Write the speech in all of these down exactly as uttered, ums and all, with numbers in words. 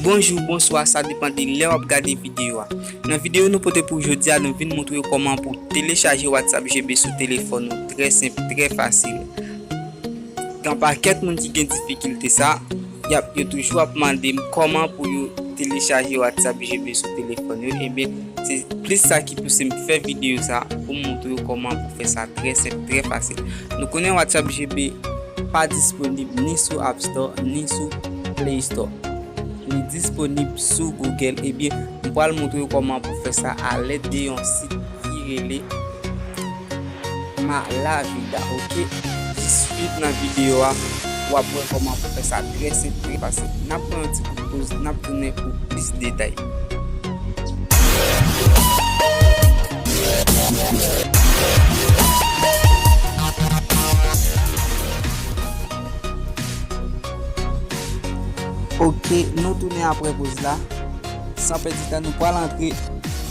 Bonjou, bonswa, sa depann de lè w ap gade videyo a. Nan videyo nou pote pou jodi a, nou vin montre w kòman pou telechaje WhatsApp G B sou telefòn ou, trè senp, trè fasil. Gen pakèt moun ki gen difikilte sa, y ap, yo toujou ap mande m kòman pou yo telechaje WhatsApp G B sou telefòn yo. Ebyen, se plis sa ki pouse m fè videyo sa pou m montre w kòman pou fè sa trè senp, trè fasil. Nou konnen WhatsApp G B pa disponib ni sou App Store, ni sou Play Store. Li disponib sou Google. Ebyen, m pral montre w kòman pou fè sa alèd de yon sit ki rele Malavida, oke? Jis swiv nan videyo a, w ap wè kòman pou fè sa trè senp, trè fasil. N ap pran yon ti kout poz, n ap tounen pou plis detay. Oke, nou tounen apre poz la. San pèdi tan, nou pral antre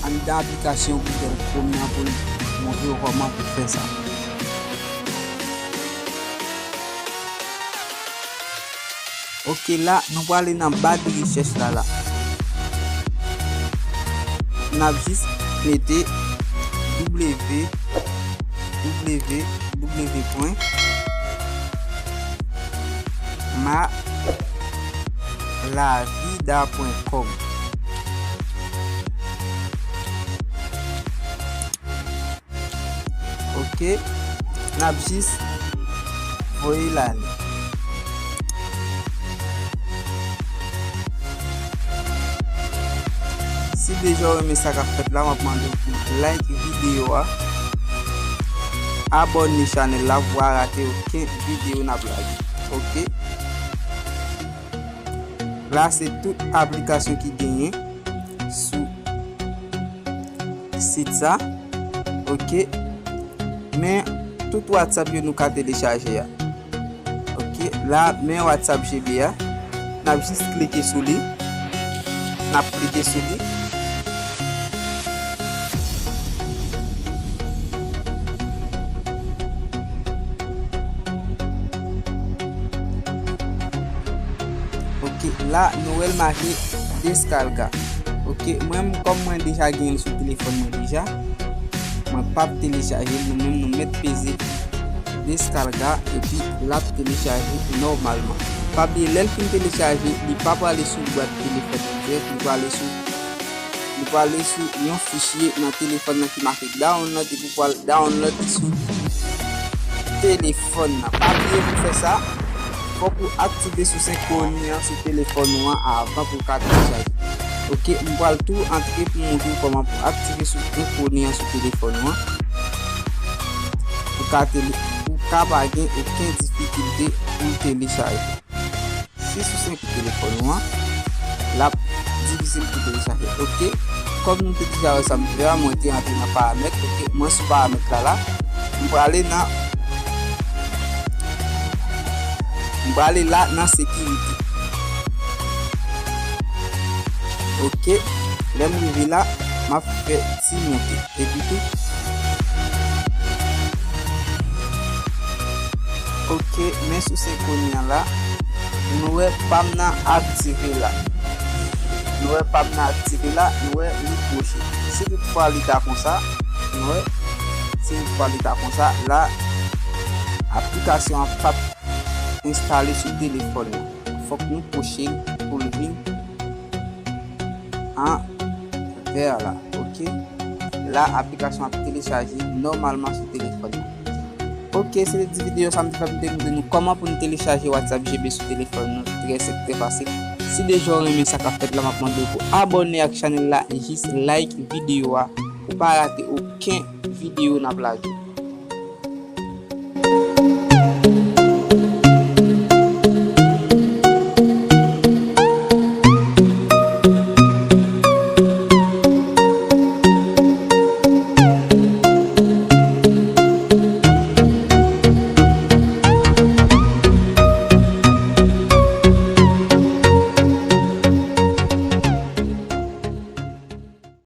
anndan aplikasyon Google Chrome nan pou n montre w kòman pou fè sa. Oke, la, nou prale nan ba de rechèch la, la. N ap jis mete W W W pwen malavida pwen kòm. Oke, n ap jis voye l ale. Si deja w renmen sa k ap fèt la, m ap mande w pou like videyo a, abòne chanèl la pou w pa rate okenn videyo n ap lage. Oke? La, se tout aplikasyon ki genyen sou sit sa. Oke. Men tout WhatsApp yo nou ka telechaje a. Oke. La, men WhatsApp G B a. N ap jis klike sou li. N ap klike sou li. Oke, la, nou wè l make deskarga. Oke, mwen, kòm mwen deja genyen l sou telefòn mwen deja, mwen p ap telechaje l, nou menm nou mèt peze deskarga, epi l ap telechaje nòmalman. Pa bliye, lè l fin telechaje, li pa prale sou bwat telefòn nan dirèk, li prale sou, li prale sou yon fichye nan telefòn nan ki make download, epi pral download li sou telefòn nan. Pa bliye pou fè sa, fòk ou aktive sou senkwoni an sou telefòn ou an avan pou w ka telechaje. Oke, m pral tou antre pou m montre w kòman pou aktive sou senkwoni an sou telefòn ou an. Pou ka tele-, pou ka pa gen okenn difikilte pou w telechaje. Si sou senk telefòn ou an, l ap difisil pou telechaje. Oke. Kòm nou te deja wè sa m fè a, mwen te antre nan paramèt. Oke. Mwen sou paramèt la la. M prale nan, m prale la nan sekirite. Oke. Lè m rive la, m ap fè ti monte. Epi tou. Oke, men sou senkwoni an la, nou wè pa m nan aktive la. Nou wè pa m nan aktive la, nou wè li pwoche. Si toutfwa li ta konsa, nou wè, si toutfwa li ta konsa, la, aplikasyon an p ap enstale sou telefòn nan. Fòk nou pwoche l pou l vin an vè la, oke? La, aplikasyon ap telechaje nòmalman sou telefòn nan. Oke, se te ti videyo sa m te fè pou m te montre nou kòman pou nou telechaje WhatsApp G B sou telefòn nou. Trè senp, trè fasil. Si deja w renmen sa k ap fèt la, m ap mande w pou abòne ak chanèl la e jis like videyo a pou pa rate okenn videyo n ap lage.